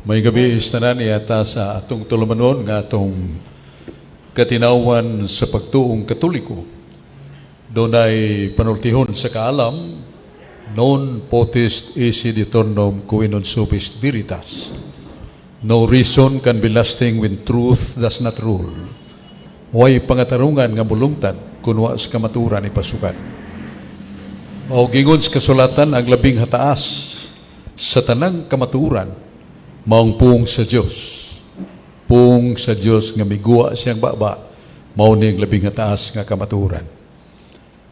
Maayong gabii tanan. Yata sa atong tulumanon nga atong katinawan sa pagtuong Katoliko. Dunay panultihon sa kaalam, "Non potest esse aeternum qui non subest veritas." No reason can be lasting when truth does not rule. Way pangatarungan nga mulungtad kung wa sa kamatuoran ipasukad. O gingon sa kasulatan, ang labing hataas sa tanang kamatuoran maong pung sa Dios. Pung sa Dios nga miguwa siyang baba, mao ni ang labing hataas nga kamatuoran.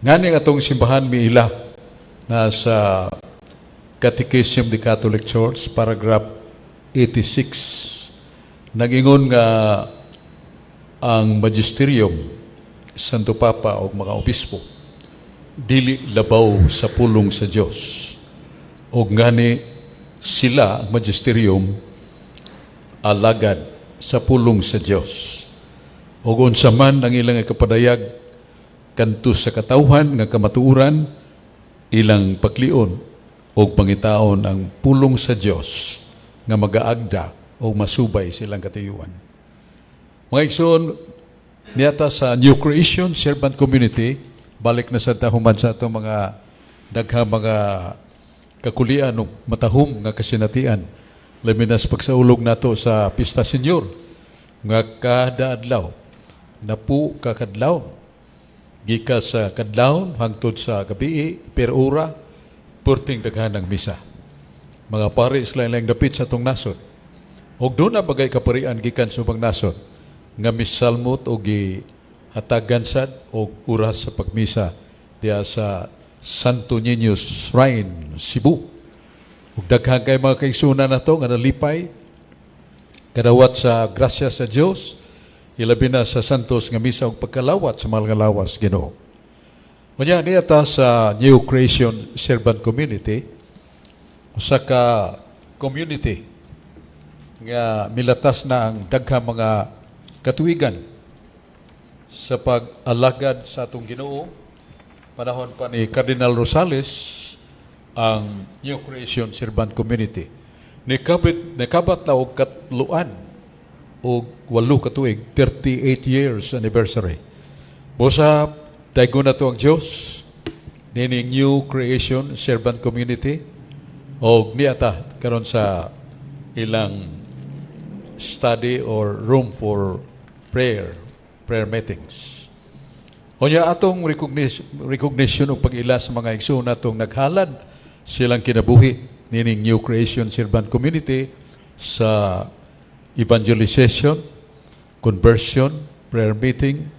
Ngani atong simbahan miila na sa Catechism of the Catholic Church, paragraph 86, nagingon nga ang magisterium, Santo Papa o mga obispo, dili labaw sa pulong sa Dios. Og ngani sila, ang magisterium, alagad sa pulong sa Dios. Og unsa man ang ilang ikapadayag kanto sa katawhan nga kamatuoran, ilang paklion og pangitaon ang pulong sa Dios nga magaagda o masubay silang katuyuan. Mga igsoon, niyata sa New Creation Servant Community, balik na sa tahuman sa atong mga daghang mga kakulian o matahom nga kasinatian. Labi na sa pagsaulog nato sa Pista Senyor, nga kada adlaw, napu ka kadlaw, gika sa kadlawon hangtod sa gabi, per ora, perting daghan ng misa. Mga pari sila ilang dapit sa atong nasod. Og duna bagay kaparian gikan sa ubang nasod nga misalmot og gihatagan sad og oras sa pagmisa diha sa Santo Niño Shrine, Cebu. Ug daghan kay mga kaigsuonan nato nga nalipay kadawat sa grasya sa Dios, ilabi na sa santos nga misa ug pagkalawat sa mahal nga lawas Ginoo. Unya niya ta sa New Creation Servant Community, usa ka community nga milatas na ang daghang mga katuigan sa pag-alagad sa atong Ginoo. Panahon pa ni Cardinal Rosales ang New Creation Servant Community. Nikabat na og 38 ka tuig, 38 years anniversary. Busa daygon na to ang Dios nining New Creation Servant Community og niata karon sa ilang study or room for prayer, prayer meetings. Unya atong recognition o pag-ila sa mga igsoon natong naghalad silang kinabuhi nining New Creation Servant Community sa evangelization, conversion, prayer meeting,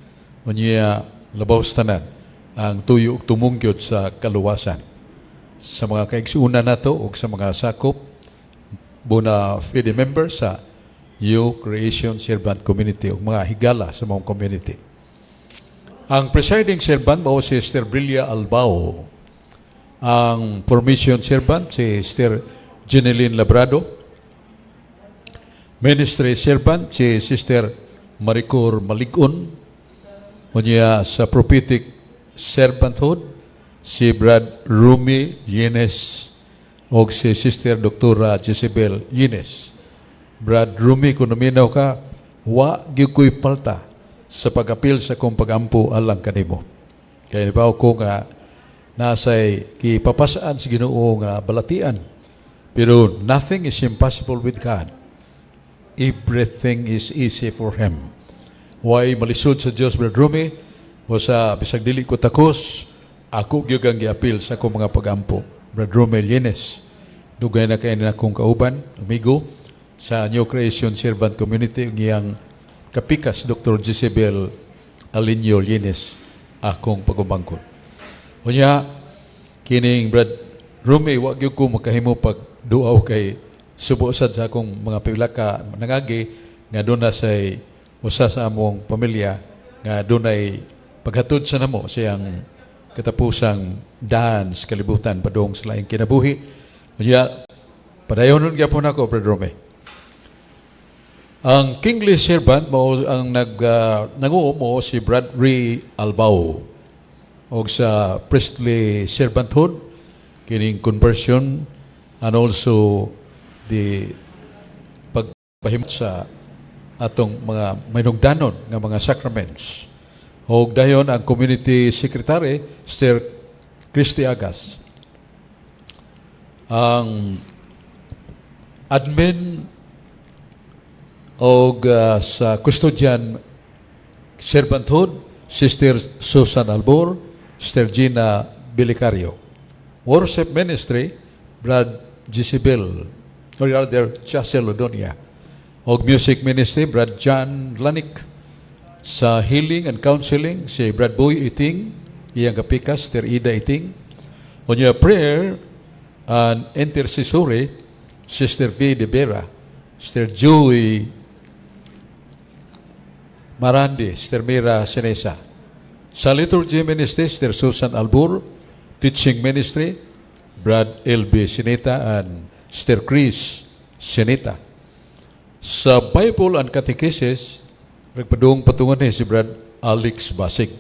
unya labaw sa tanan ang tuyo ug tumungyod sa kaluwasan sa mga kaigsuonan nato ug sa mga sakop bona fide members sa New Creation Servant Community ug mga higala sa mga community. Ang presiding servant mao si Sister Brilia Albao. Ang formation servant si Sister Jeneline Labrado. Ministry servant si Sister Maricor Maligon. Unya sa prophetic servanthood si Brad Rumi Yenes o si Sister Dr. Jezebel Yenes. Brad Rumi, kung naminaw ka, wa gyud ko'y palta sa pag-apil sa kong pagampo alang kanimo. Kaya ba ko nga nasay gipapasaan sa Ginoo nga balatian. Pero nothing is impossible with God. Everything is easy for Him. Way malisod sa Dios, Brad Rumi, o sa bisag dili ko takos, ako gyud ang giapil sa akong mga pagampo. Brad Rumi Llenes, dugay na kay na akong kauban, amigo, sa New Creation Servant Community, ang iyang kapikas, Dr. Jezebel Alinio Llenes, akong pagumangkon. Unya, kining Brad Rumi, wa gyud ko makahimo pag duaw kay subo sad sa akong mga pila ka nangagi nga duna say usa sa among pamilya nga dunay paghatod sa namo siyang katapusang daan sa kalibutan padung sa laing kinabuhi. Unya, padayonon gyapon ako, Brad Rumi. Ang kingly servant mao ang nanguo mo si Brad Ray Albao. Og sa priestly servanthood kining conversion and also the Pahimot sa atong mga mahinungdanon nga mga sacraments. Og dayon ang community secretary, Sir Christy Agas. Ang admin og sa custodian servanthood, Sister Susan Albor, Sister Gina Bilicario. Worship ministry, Brad Gisibel, or rather, Chasel Odonia. Og music ministry, Brad John Lanik. Sa healing and counseling, si Brad Boy Iting, iyang kapikas, Sister Ida Iting. Unya prayer and intercessory, Sister V. De Vera, Sister Joey Marandi, Sister Mira Sinesa. Sa liturgy ministry, Sister Susan Albur. Teaching ministry, Brad L.B. Sinita and Sister Chris Sinita. Sa Bible and Catechesis, nagpadung patungan ni si Brad Alex Basig.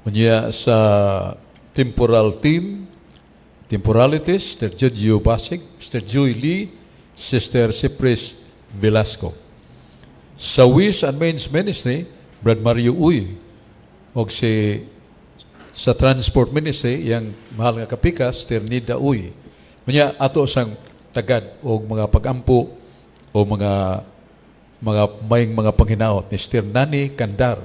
Unya sa temporal team, temporalities, Sister Jojo Basig, Sister Joy Lee, Sister Cypress Velasco. Sa Ways and Means Ministry, Brad Mario Uy, og si sa Transport Ministry, yang mahal nga kapikas, Sister Nida Uy. Unya ato sang tagad og mga pagampo o mga maying mga panghinaot ni Sister Nani Kandar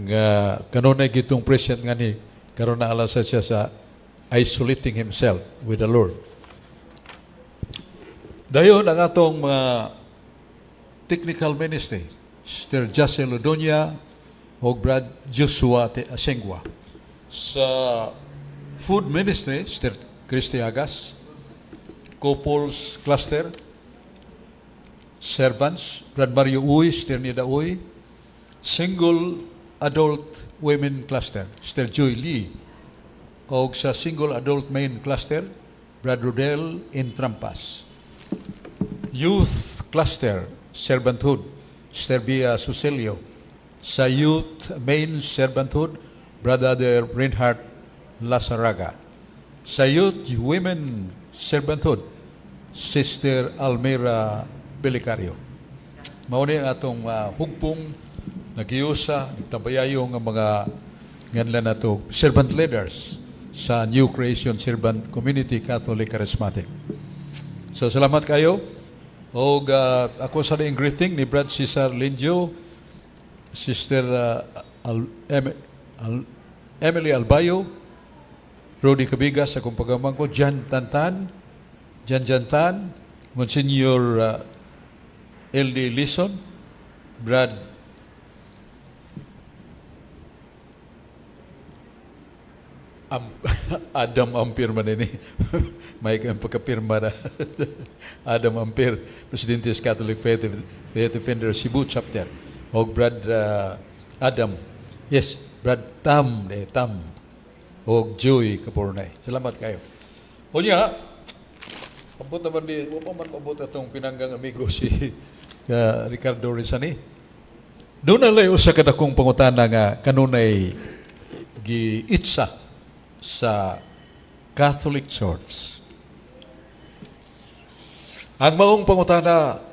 nga kanunay gitong present nga ni karon na alasa siya sa isolating himself with the Lord. Dayon ang atong mga technical ministry, Sister Jacel Odonia o Brad Joshua Asengwa. Sa food ministry, Sister Christy Agas. Couples cluster, servants, Brad Mario Uy, Sister Nida Uy. Single adult women cluster, Sister Joy Lee. Og sa single adult men cluster, Brad Rodel Intrampas. Youth cluster, servanthood, Sister Via Sucelio. Sa youth men servanthood, Brother Reinhard Lazaraga. Sa youth women servanthood, Sister Almira Belicario. Mao ni ang atong hugpong nagiusa, nagtambayayo nga mga nganlan nato servant leaders sa New Creation Servant Community Catholic Charismatic. So salamat kayo. Og ako sa ning greeting ni Brad Cesar Lindio, Sister Emily Albayo, Rudy Cabigas, akong pagamang ko, Jan Tantan, Jan Jantan, Monsignor L.D. Lison, Brad Adam Ampir man ini. May ang pagkapirma na. Adam Ampir, Presidente sa Catholic Faith Defender Cebu Chapter. Og Brad Adam, yes, Brad Tam, eh, Tam, og Joy Kapurnay. Salamat kayo. Unya, abot naman di, wa pa man paabot atong pinanggang amigo si Ricardo Rizani. Doon na lang usa ka dakong pangutana nga kanunay giitsa sa Catholic Church. Ang maong pangutana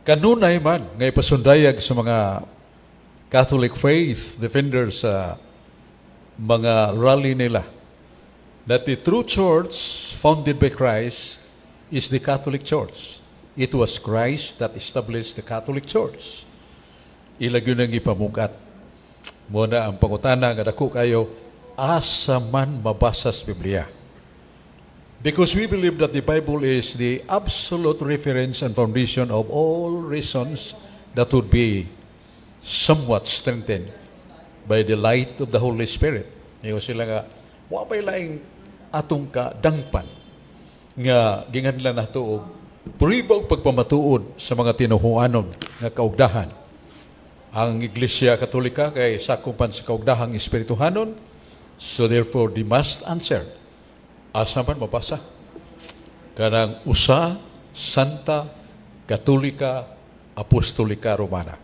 kanunay man nga ipasundayag sa mga Catholic faith defenders sa mga rally nila that the true church founded by Christ is the Catholic Church. It was Christ that established the Catholic Church. Ila gyud ang ipamugat. Mao na ang pangutana nga dako kayo, asa man mabasa sa Biblia? Because we believe that the Bible is the absolute reference and foundation of all reasons that would be somewhat strengthened by the light of the Holy Spirit. Ingon sila nga, wa may laing atong kadangpan nga ginganlan nato og prueba og pagpamatuod sa mga tinuhuanon nga kaugdahan. Ang Iglesia Katolika kay sakupan sa kaugdahang espirituhanon, so therefore they must answer. Asa man mabasa? Kanang usa, Santa, Katolika, Apostolika Romana.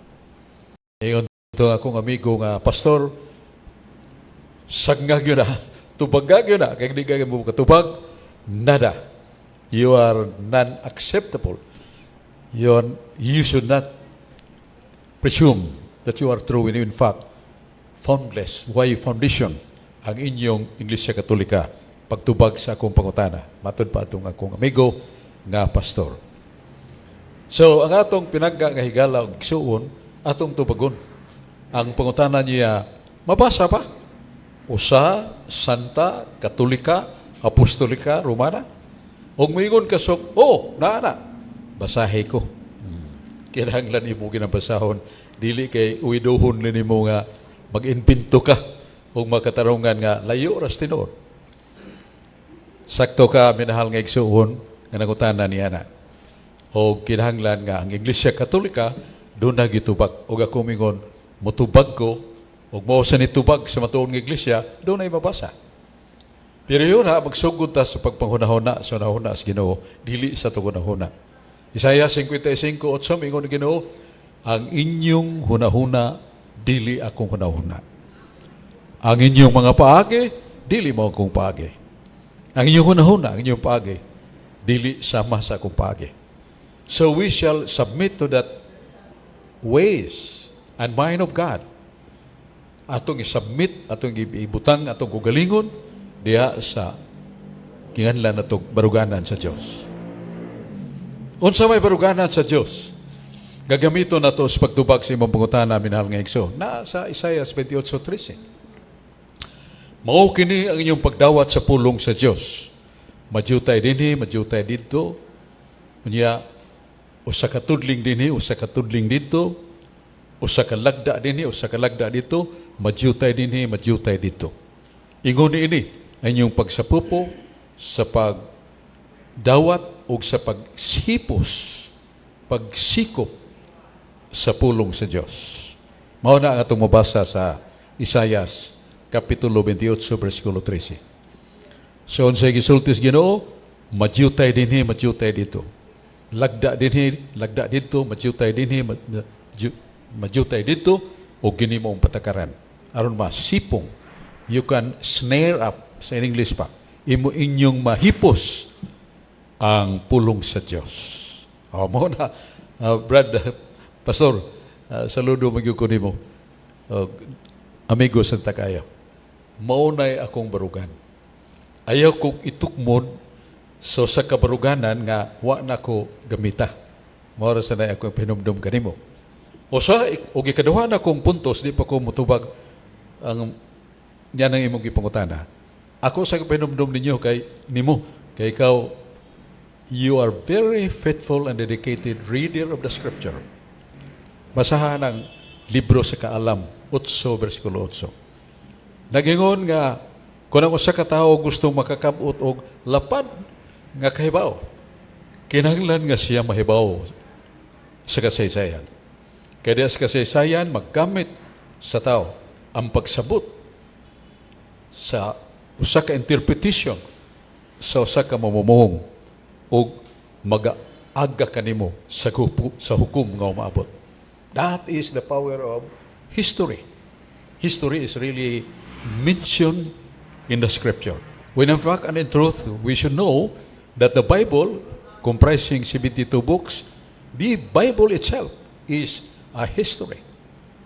Ingon to akong amigo nga pastor, sangga gyud na, tubaga gyud na, kay di ka mo katubag, nada. You are non-acceptable. Yon, you should not presume that you are true when in fact foundless, way foundation ang inyong Iglesia Katolika pagtubag sa akong pangutana. Matud pa atong akong amigo nga pastor. So, ang atong pinagga nga higala og igsuon, atong tubagon. Ang pangutana niya, mabasa pa? Usa, Santa, Katolika, Apostolika, Romana? Og moingon ka sok, oh, naa na. Basahe ko. Kinahanglan imo ginabasahon, dili kay uidohon nimo nga mag-impinto ka og makatarungan nga layo ras tinuod. Sakto ka, minahal nga igsuon, nga nangutana niya na. O kinahanglan nga ang Iglesia Katolika duna gitubag. Og ako mingon, mutubag ko, og mao sa nitubag sa matuod nga iglesia, dunay mabasa. Pero yun ha, magsugod ta sa pagpanghunahuna sa hunahuna sa Ginoo, dili sa hunahuna. Isaiah 55:8, mingon ng Ginoo, "Ang inyong hunahuna, dili akong hunahuna. Ang inyong mga paagi, dili mao akong paagi." Ang inyong hunahuna, ang inyong paagi, dili sama sa akong paagi. So we shall submit to that ways and mind of God. Atong i-submit, atong ibutang, atong kugalingon, diha sa kinganlan atong baruganan sa Dios. Unsa may baruganan sa Dios? Gagamiton nato sa pagtubag sa imong pangutana, minahal nga igsoon. Na sa Isaiah 28:13. "Mao kini ang inyong pagdawat sa pulong sa Dios. Madyutay dinhi, madyutay didto. Unya usa ka tudling dinhi, usa ka tudling didto, usa ka lagda dinhi, usa ka lagda didto, madyutay dinhi, madyutay didto. Ingon ni ini ang inyong pagsapupo sa pagdawat o sa paghipos, pagsikop sa pulong sa Dios." Mao na ang atong mabasa sa Isayas Kapitulo 28, versikulo 13. So, unsay gisulti sa Ginoo? Madyutay dinhi, madyutay didto. Lagda dinhi, lagda didto, madyutay dinhi, madyutay didto, o kini mo ang patakaran. Aron masipong, you can snare up, sa in English pa, imo inyong mahipos ang pulong sa Dios. O, mao na, Brad, Pastor, saludo magyud ko nimo. Amigo sa Takayo. Mao na'y akong barugan. Ayaw kong itukmod so sa kabaruganan nga wa na ko gamita. Mao ra sa na akong pinumdum kanimo. O sa og ikaduha na kong puntos, di pa ko mutubag ang yan ang imong gipangutana. Ako sa pinumdum ninyo kay nimo kay ikaw, you are very faithful and dedicated reader of the scripture. Basahan ang libro sa Kaalam 8 versikulo 8. Nagingon nga kung ang usa ka tawo gusto makakabot og lapad nga kahibaw, kinahanglan nga siya mahibaw sa kasaysayan. Kaya sa kasaysayan, maggamit sa tao ang pagsabot sa usa ka interpretation sa usa ka mamumuhong ug mag-aga kanimo sa hukom nga umaabot. That is the power of history. History is really mentioned in the scripture. When in fact and in truth, we should know that the Bible, comprising 72 books, the Bible itself is a history.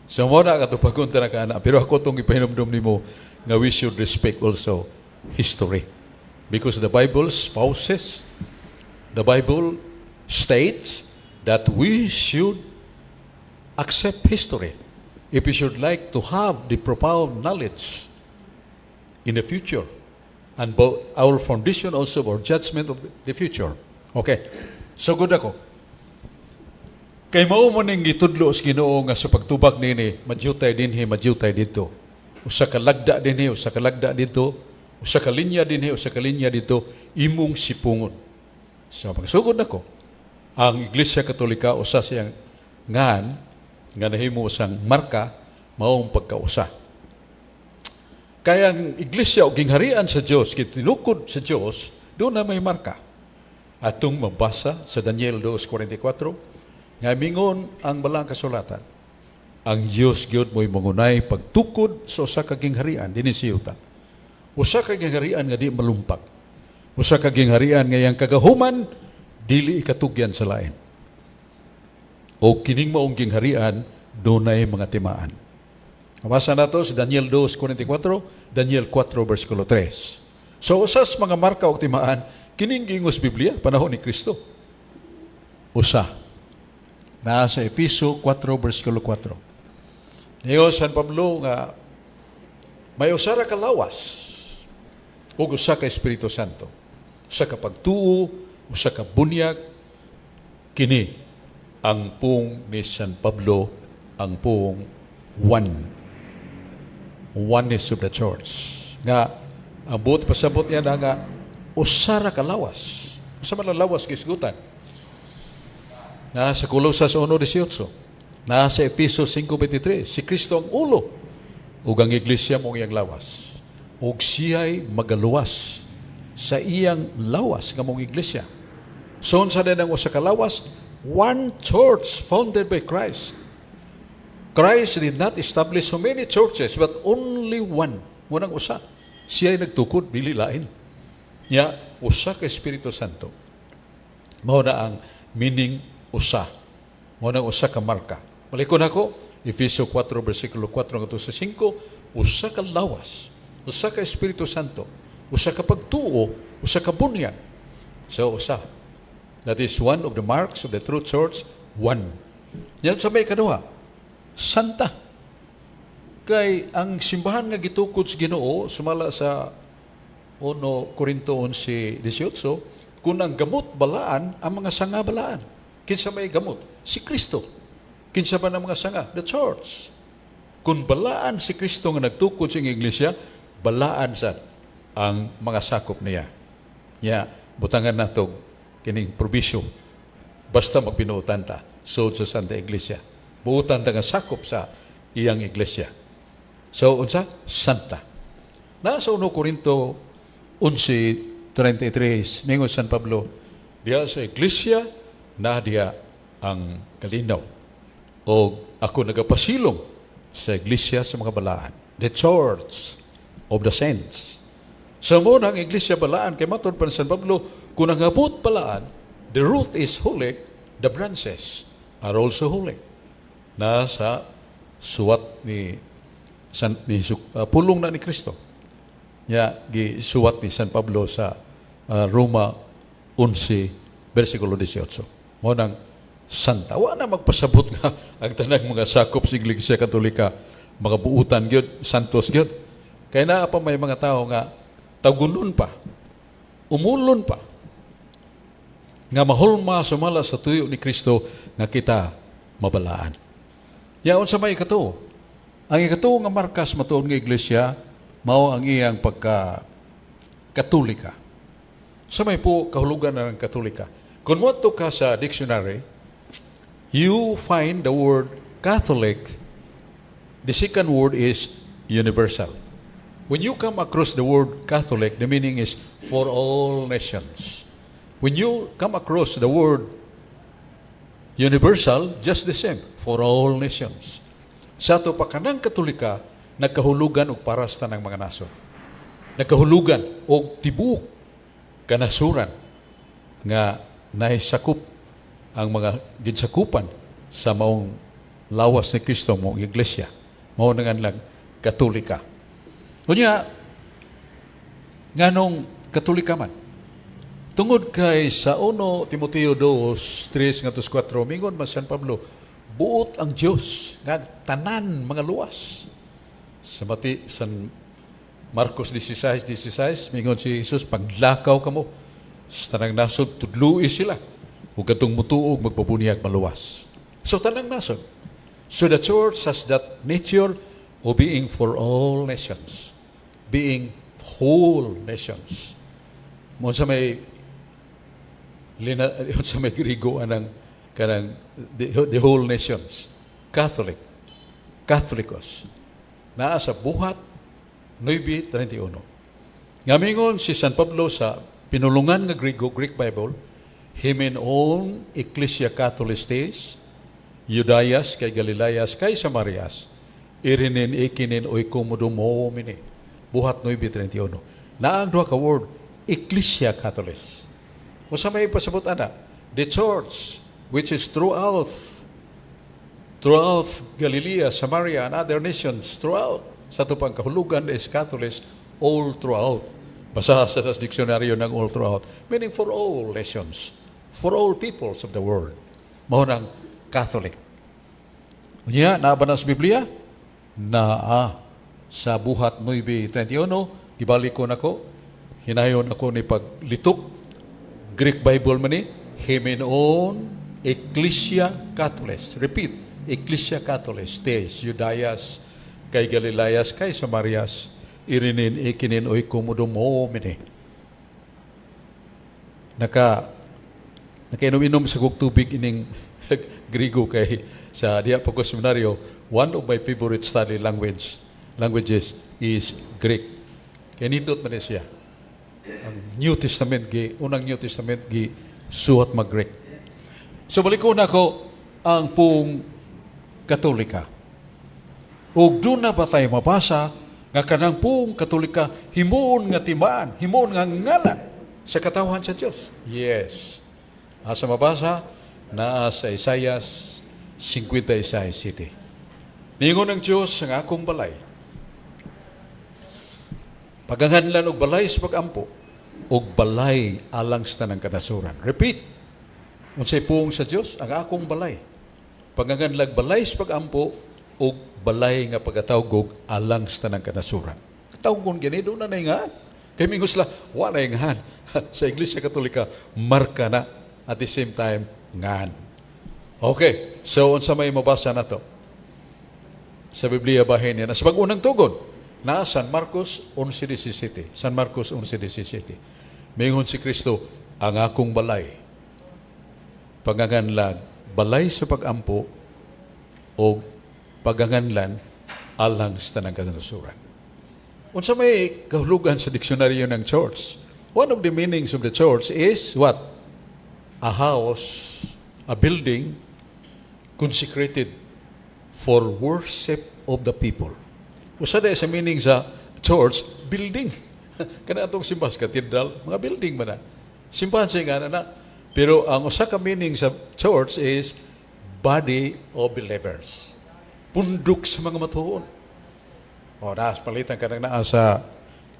So mao na katupagon ta na kana. Pero ako itong ipahinumdum nimo nga we should respect also history. Because the Bible spouses, the Bible states that we should accept history if we should like to have the profound knowledge in the future and both our foundation also our judgment of the future. Okay. So good ako. Kay mao mo ning gitudlo sa Ginoo nga sa pagtubag nini, madyutay dinhi, madyutay didto. Usa ka lagda dinhi, usa ka lagda didto, usa ka linya dinhi, usa ka linya didto, imong sipungon. Sa pagsugod nako, ang Iglesia Katolika usa siyang ngan nga nahimo sang marka maong pagkausa. Kaya ang iglesia o gingharian sa Dios, gitinukod sa Dios, duna may marka. Atong mabasa sa Daniel 2:44, nga mingon ang balang kasulatan, ang Dios gyud mo'y mangunay pagtukod sa usa ka gingharian dinhi sa yuta. Usa ka gingharian nga di malumpag. Usa ka gingharian nga iyang kagahuman dili ikatugyan sa lain. O kining maong gingharian, dunay mga timaan. Mabasa nato sa Daniel 2:44, Daniel 4 versikulo 3. So usas mga marka og timaan kining giingos Biblia panahon ni Kristo. Usa. Naa sa Efeso 4 versikulo 4. Niingon San Pablo nga may usa ra ka lawas ug usa ka Espiritu Santo. Usa ka pagtuo, usa ka bunyag, kini ang pung ni San Pablo, ang pung one. Oneness of the church. Nga, ang buot pasabot niya na nga, usa ra ka lawas. Usa man ang lawas gisgutan. Na sa Colosas 1:18. Na sa Efeso 5:23. Si Kristo ang ulo ug ang iglesia mao iyang lawas. Ug siya'y magaluwas sa iyang lawas nga maong iglesia. So unsa din ang usa ka lawas? One church founded by Christ. Christ did not establish so many churches, but only one. Munang usa. Siya'y nagtukod, dili lain. Ya, usa ka Espiritu Santo. Mao na ang meaning usa. Mao na ang usa ka marka. Balikon ako, Efeso 4 versikulo 4 ngadto sa 5, usa ka lawas, usa ka Espiritu Santo, usa ka pagtuo, usa ka bunyag. So usa. That is one of the marks of the true church, one. Yan sa may kaduha, santa. Kay ang simbahan nga gitukod sa Ginoo sumala sa 1 Corinto 11:18, kung ang gamot balaan, ang mga sanga balaan. Kinsa may gamot? Si Kristo. Kinsa ba ang mga sanga? The church. Kung balaan si Kristo nga nagtukod sa iyang iglesia, balaan sad ang mga sakop niya. Ya, butangan nato kining probisyo. Basta magbinuotan ta sud sa Santa Iglesia. Buotan ta nga sakop sa iyang iglesia. So unsa? Santa. Nasa 1 Corinto 11:33, ningon San Pablo, diha sa iglesia na diha ang kalinaw. O ako nagapasilong sa iglesia sa mga balaan. The church of the saints. Sa mo ang iglesia balaan kay matod pa ni San Pablo, kung ang gamot balaan, the root is holy, the branches are also holy. Na sa suwat ni San ni pulong na ni Kristo. Ya gisuwat ni San Pablo sa Roma 11 versikulo 18. Mo nang santa. Wa na magpasabot nga ang tanang mga sakop sa Iglesia Katolika mga buutan gyud, santos gyud. Kay naa pa may mga tao nga tagunon pa, umulon pa, nga mahulma sumala sa tuyo ni Kristo nga kita mabalaan. Yaon sa may ikatuo. Ang ikatuo nga markas matuod nga iglesia mao ang iyang pagka Katolika. Sa may po kahulugan ng Katolika. Kung moadto ka sa dictionary, you find the word Catholic. The second word is universal. When you come across the word Catholic, the meaning is for all nations. When you come across the word universal, just the same, for all nations. Sa ato pa kanang Katolika, nagkahulugan og para sa tanang mga nasod. Nagkahulugan og tibuok kanasuran nga nahisakop ang mga ginsakupan sa maong lawas ni Kristo, maong iglesia. Mao na nga lang Katolika. Unya, nganong Katolika man? Tungod kay sa 1 Timoteo 2, 3 ngadto 4, mingon man San Pablo, buot ang Dios nga tanan mga luwas. Sa mati San Marcos 16:16, mingon si Jesus, "Paglakaw kamo sa tanang nasod, tudloi sila ug kadtong mutuo ug magpabunyag maluwas." So tanang nasod. So the church has that nature of being for all nations, being whole nations. Mo sa may lina, sa may Grigo anang kanang the whole nations. Catholic. Catholicos. Naa sa Buhat 9:31. Nga mingon si San Pablo sa pinulungan nga Grigo, Greek Bible, himen on Ecclesia Catholistes, Judaias kay Galileas kay Samarias, irinin ikinin oikodomomene. Buhat 9:31. Naa ang duha ka word, Ecclesia Catholis. Usa may pasabot ana, the church which is throughout Throughout Galilea, Samaria, and other nations, throughout. Sa ato pang kahulugan is Catholics all throughout. Basa sa diksyonaryo ng all throughout. Meaning for all nations, for all peoples of the world. Mao nang Catholic. Unya, naa ba na sa Biblia? Naa sa Buhat 9:21, gibalik ko nako, hinayon ako ni paglitok, Greek Bible man ni, Himenon Ecclesia Catholics. Repeat, Ecclesia Catholics, tes, Judaias, kai Galileas, kai Samarias, irinin ikinin oikodomomene. Nakainom-inom sa kog tubig ining Grigo kay sa diha pa ko seminaryo, one of my favorite study languages is Greek. Kay nindot man ni siya. Ang New Testament gi unang New Testament gi suwat mag Greek. So balik ko nako ang pung Katolika. Ug doon na ba tayo mabasa nga kanang pung Katolika himuon nga timaan, himuon nga ngalan sa katawhan sa Dios? Yes. Asa mabasa? Naa sa Isaias 56:7. Ningon ng Dios, "Ang akong balay paganganlan og balay sa pagampo og balay alang sa tanang kanasuran." Repeat. Unsay puong sa Dios? "Ang akong balay paganganlag balay sa pagampo og balay nga pagatawgog alang sa tanang kanasuran." Tawgon gani doon na nga. Kay mingon sila, wa na ngan. Sa Iglesia Katolika, marka na at the same time ngan. Okay, so unsa may mabasa na to? Sa Biblia bahin niya. Sa pag-unang tugon, na San Marcos 11:17. San Marcos 11:17. Mingon si Kristo, "Ang akong balay paganganlag balay sa pagampo o paganganlan alang sa tanang kanasuran." Unsa may kahulugan sa diksyonaryo ng church? One of the meanings of the church is what? A house, a building consecrated for worship of the people. Usa sa meaning sa church, building. Kana atong simbas, katedral, mga building man na. Simbahan siya nga na. Pero ang usa ka meaning sa church is body of believers. Pundok sa mga matuon. O, naas palitan ka nang naa sa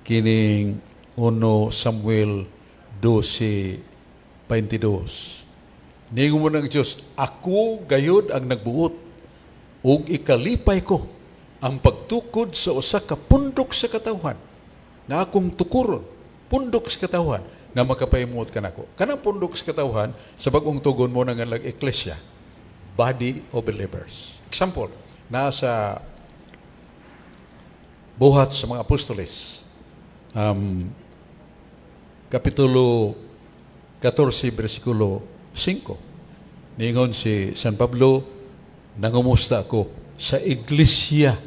kining 1 Samuel 12:22. Ningon mo ng Diyos, "Ako gayud ang nagbuot ug ikalipay ko ang pagtukod sa usa ka pundok sa katawhan nga akong tukuron, pundok sa katawhan nga makapahimuot kanako." Kanang pundok sa katawhan sa bag-ong tugon mo nga lag eklesia, body of believers. Example, nasa Buhat sa mga Apostoles, Kapitulo 14, versikulo 5. Ningon si San Pablo, "Nangumusta ako sa iglesia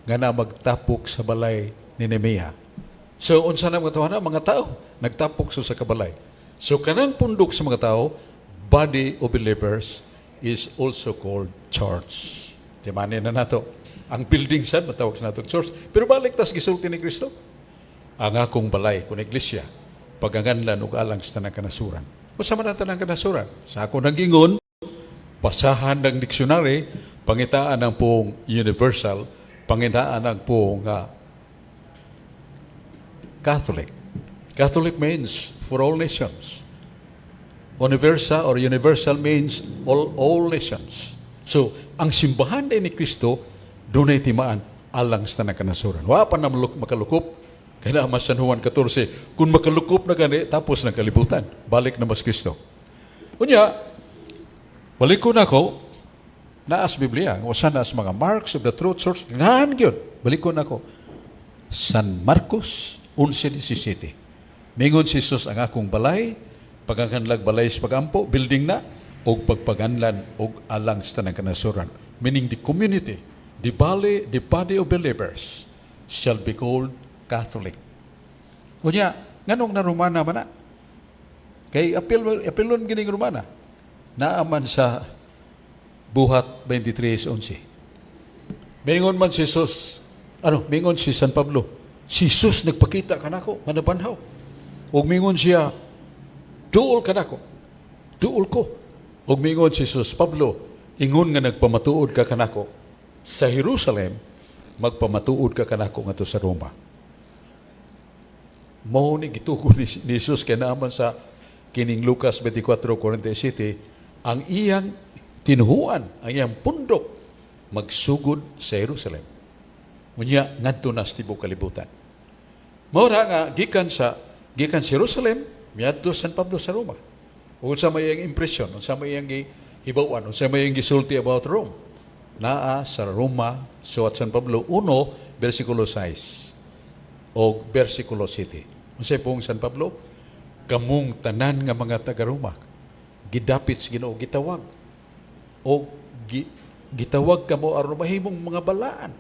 nga na magtapok sa balay ni Nemea." So, unsa na mga tao na? Mga tao, nagtapok sa kabalay. So, kanang pundok sa mga tao, body of believers, is also called church. Timanin na nato. Ang building sad, matawag sa nato church. Pero balik tas gisulti ni Kristo, "Ang akong balay, kung iglesia, paganganlan ug alang sa tanang kanasuran." Unsa man ang tanang kanasuran? Sa ako nagingon, basahan ng dictionary, pangitaan ang pong universal, pangitaan ang pong Catholic. Catholic means for all nations. Universa or universal means all nations. So, ang simbahan din ni Kristo, dunay timaan alang sa tanang kanasuran. Wa pa na makalukop. Kaya na San Juan 14, kung makalukop na gani, tapos ng kalibutan. Balik na mas Kristo. Unya, balik ko na ako, naas Biblia, o sa naas mga marks of the true church, ngan gyud. Balik ko na ako. San Marcos 11:17. Mingon si Jesus, "Ang akong balay, pagaganlag balay sa pagampo," building na, og pagpaganlan og alang sa tanang kanasuran. Meaning the community, the body of believers shall be called Catholic. Unya, nganong na Romana man na? Kay apil apilon gining Romana. Naaman sa Buhat 23:11. Mingon man si Jesus, ano, mingon si San Pablo, "Si Jesus nagpakita kanako, nga nabanhaw. Ug mingon siya, 'Duol kanako. Duol ko.'" Ug mingon si Jesus, "Pablo, Ingon nga nagpamatuod ka kanako sa Jerusalem, magpamatuod ka kanako ngadto sa Roma. Mao ni gitugon ni Jesus kay naaman sa kining Lucas 24:47 ang iyang tinuhuan, ang iyang pundok magsugod sa Jerusalem. Unya ngadto na sa tibuok kalibutan. Mao ra nga gikan sa Jerusalem miadto San Pablo sa Roma. Ug unsa may iyang impression, unsa may iyang gihibaw-an, unsa may iyang gisulti about Rome? Naa sa Roma, suwat San Pablo 1 versikulo 6 o versikulo 7. Unsay pong San Pablo? Kamong tanan nga mga taga-Roma, gidapit sa Ginoo, gitawag o gitawag kamo aron mahimong mga balaan.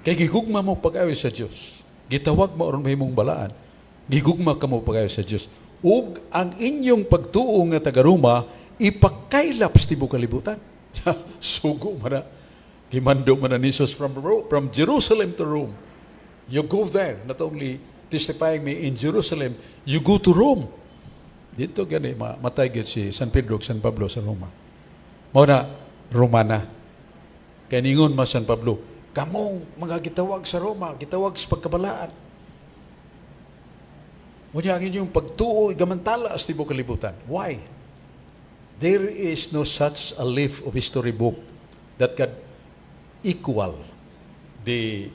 Kay gigugma mo pag-ayo sa Dios. Gitawag mo aron mahimong balaan. Gigugma kamo pag-ayo sa Dios. Ug ang inyong pagtuo nga taga-Roma ipakaylap sa tibuok kalibutan. Sugo man na. Gimando man na ni Jesus from Jerusalem to Rome. You go there, not only testifying me in Jerusalem, you go to Rome. Dito gani matay gyud si San Pedro ug San Pablo sa Roma. Mao na Romana. Kay ningon man San Pablo, kamong mga gitawag sa Roma, gitawag sa pagkabalaan. Unya ang inyong pagtuo igamantala sa tibuok kalibutan. Why? There is no such a leaf of history book that can equal the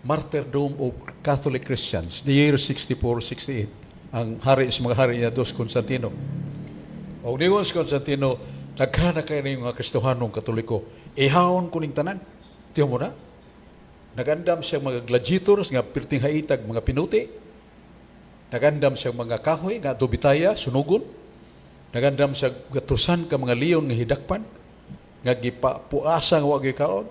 martyrdom of Catholic Christians. The year 64-68, ang hari sa mga hari niya, dos Constantino. O ningon si Constantino, "Daghan na kayo mga Kristohanong Katoliko, ihawon ko ning tanan." Tiyo mo na? Nagandam siya mga gladiators nga pirting haitag mga pinuti. Nagandam siya mga kahoy nga dubitaya, sunugon. Nagandam siya gatusan ka mga leon nga hidakpan nga gipapuasa nga wa kaon.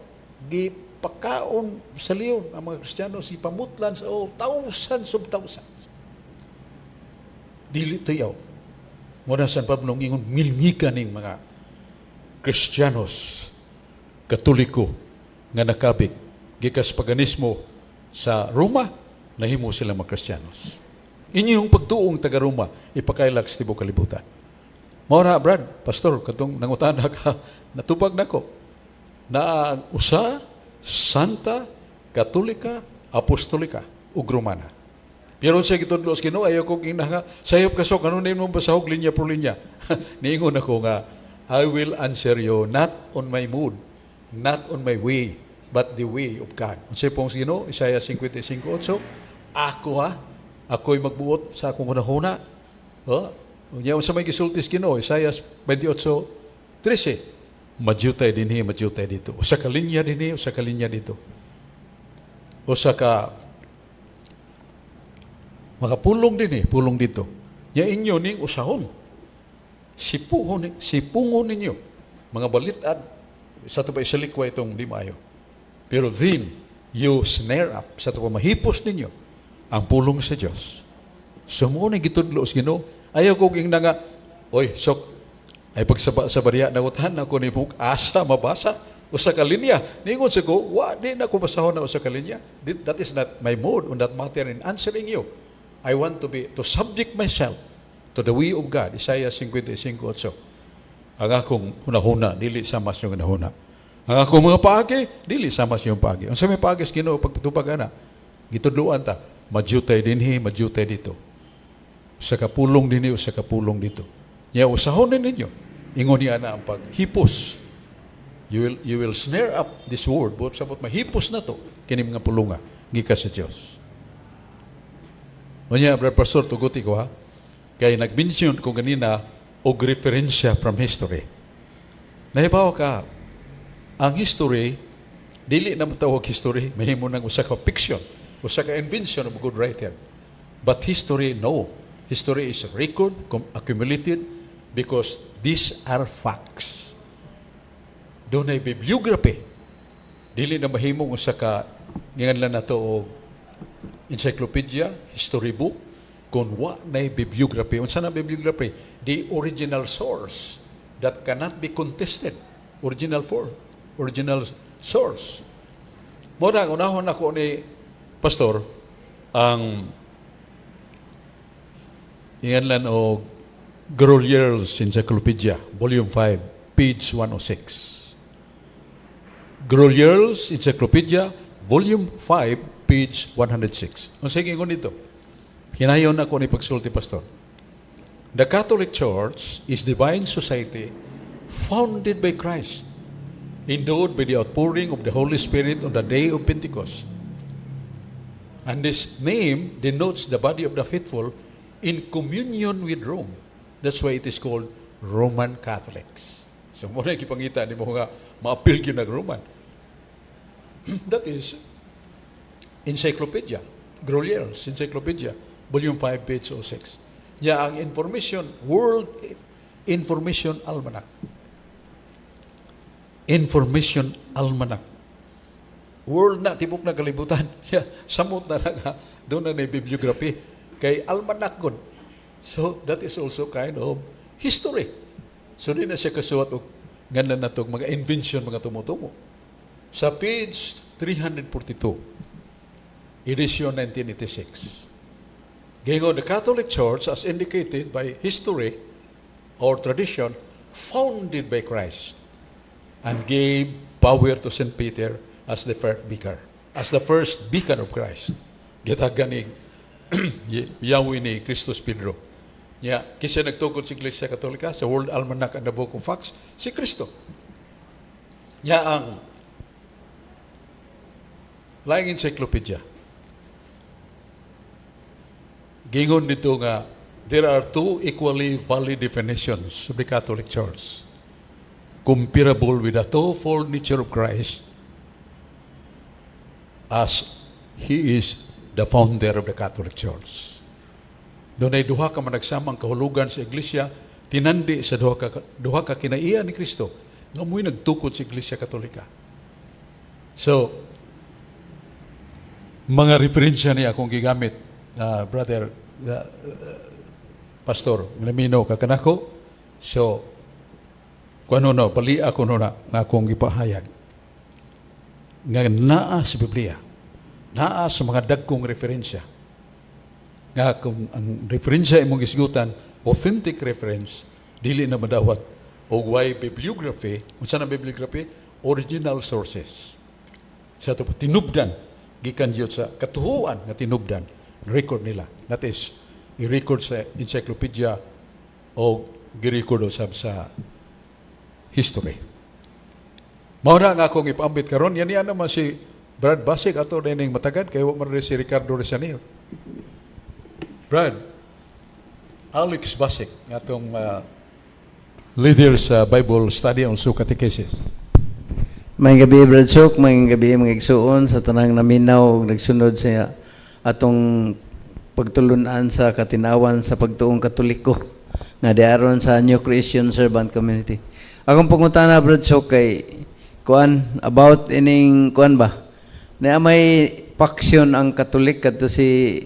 Gipakaon sa leon ang mga Kristiyano, si pamutlan sa, oh, thousands of thousands. Dili tuyaw. Muna San Pablo ingon, milmika ning mga Kristiyanos Katoliko nga nakabig gikas paganismo sa Roma, nahimo sila mga Kristiyanos. Inyong pagtuong taga Roma ipakaylak sa tibuok kalibutan. Mao na, Brad, pastor, katong nangutana ka, natubag nako. Na ang usa, Santa, Katolika, Apostolika, ug Romana. Pero sa gitudlo sa Ginoo, ayaw kong ina nga, sayop ka sok, ano mo basahog linya por linya? Niingon ako nga, I will answer you not on my mood, not on my way, but the way of God. Unsay pong sa Ginoo, Isaiah 55:8, ako ha, ako'y magbuot sa akong hunahuna. Oh, unya unsa may gisulti sa Ginoo, Isaiah 28:13, madyutay dinhi, madyutay dito. Usa ka linya dinhi, usa ka linya dito. Usa ka makapulong din eh, pulong dito. Ya inyo ning usahon. Sipuhon, sipungon ninyo. Mga balitad, sa ito pa isalikwa itong di maayo. Pero then, you snare up, sa ito pa mahipos ninyo, ang pulong sa Diyos. So mo na gitudlo sa Ginoo. Ayaw ko ingna nga, "Oy, sok, ay pagsaba sa barya, nangutan ako ni mong asa mabasa. Usa ka linya." Ningon sa ko, wa, di na ko basahon na usa ka linya. That is not my mode on that matter in answering you. I want to subject myself to the way of God. Isaiah 55:8. Ang akong hunahuna, dili sama sa inyong hunahuna. Ang akong mga paagi, dili sama sa inyong paagi. Unsa may paagi sa Ginoo pagtubag ana? Gitudloan ta, madyutay dinhi, madyutay dito. Usa ka pulong dinhi, usa ka pulong dito. Nya usahon ninyo. Ingon niya na ang paghipos. You will snare up this word, buot sabot mahipos na to kini mga pulunga gikan sa Dios. Unya, Brother Pastor, tuguti ko ha. Kay nag-mention ko ganina og referensya from history. Nahibaw ka, ang history, dili na matawag history, mahimo nang usa ka fiction, usa ka invention of a good writer. But history, no. History is a record accumulated because these are facts. Dunay bibliography. Dili na mahimong usa ka nginganlan nato og encyclopedia, history book, kung wa nay bibliography. Unsa na bibliography? The original source that cannot be contested. Original source. Mo na unahon ako ni pastor ang inganlan og Grolier's Encyclopedia, Volume 5. page 106. Grolier's Encyclopedia, Volume 5, page 106. Ang sige ko nito, hinayon ako ni pagsulti, Pastor. The Catholic Church is divine society founded by Christ, endowed by the outpouring of the Holy Spirit on the day of Pentecost. And this name denotes the body of the faithful in communion with Rome. That's why it is called Roman Catholics. So mao na gipangita nimo nga maapil gyud nag Roman. That is Encyclopedia, Grolier's Encyclopedia, Volume 5, page 06. Ya ang information, World Information Almanac. Information Almanac. World na, tibok na kalibutan. Yeah, samot na nga, doon na na bibliography. Kay almanac gud. So, that is also kind of history. So, di na siya kasuwat og ngana na to, mga invention, mga tumo-tumo. Sa page 342, edition 1986, giingon, the Catholic Church, as indicated by history or tradition, founded by Christ and gave power to St. Peter as the first vicar, as the first vicar of Christ. Gitagan ni Yahweh ni Christus Pedro. Ya, kinsa nagtukod sa Iglesia Katolika sa World Almanac and the Book of Facts, si Kristo. Ya ang laing encyclopedia. Gingon dito nga there are two equally valid definitions of the Catholic Church comparable with the twofold nature of Christ as He is the founder of the Catholic Church. Dunay duha ka managsamang kahulugan sa Iglesia, tinandi sa duha ka kinaiya ni Kristo nga mo'y nagtukod sa Iglesia Katolika. So, mga referensya ni akong gigamit, brother, pastor, namino ka kanako. So, kuno no, bali ako no na nga akong gipahayag. Nga naa sa Biblia, naa sa mga dagkong referensya. Nga kung ang referensya imong gisgutan, authentic reference, dili na madawat og way bibliography. Unsa na bibliography? Original sources. Sa ato tinubdan gikan gyud sa katuhuan nga tinubdan record nila. That is, i-record sa encyclopedia o gi-record usab sa history. Mao na nga akong ipaambit karon. Yan yan naman si Brad Basik ato dining matagad kay wa man rin si Ricardo Rezanil. Brad Alex Basik, atong leader sa Bible study also catechesis. Maayong gabi, Brad Sok, maayong gabi, mga igsuon, sa tanang naminaw ug nagsunod sa atong pagtulunan sa katinawan sa pagtuong Katoliko nga diaron sa New Christian Servant Community. Akong pangutana, Brad Sok, kay kuan about ining kuan ba? Na may faction ang Katolik kadto si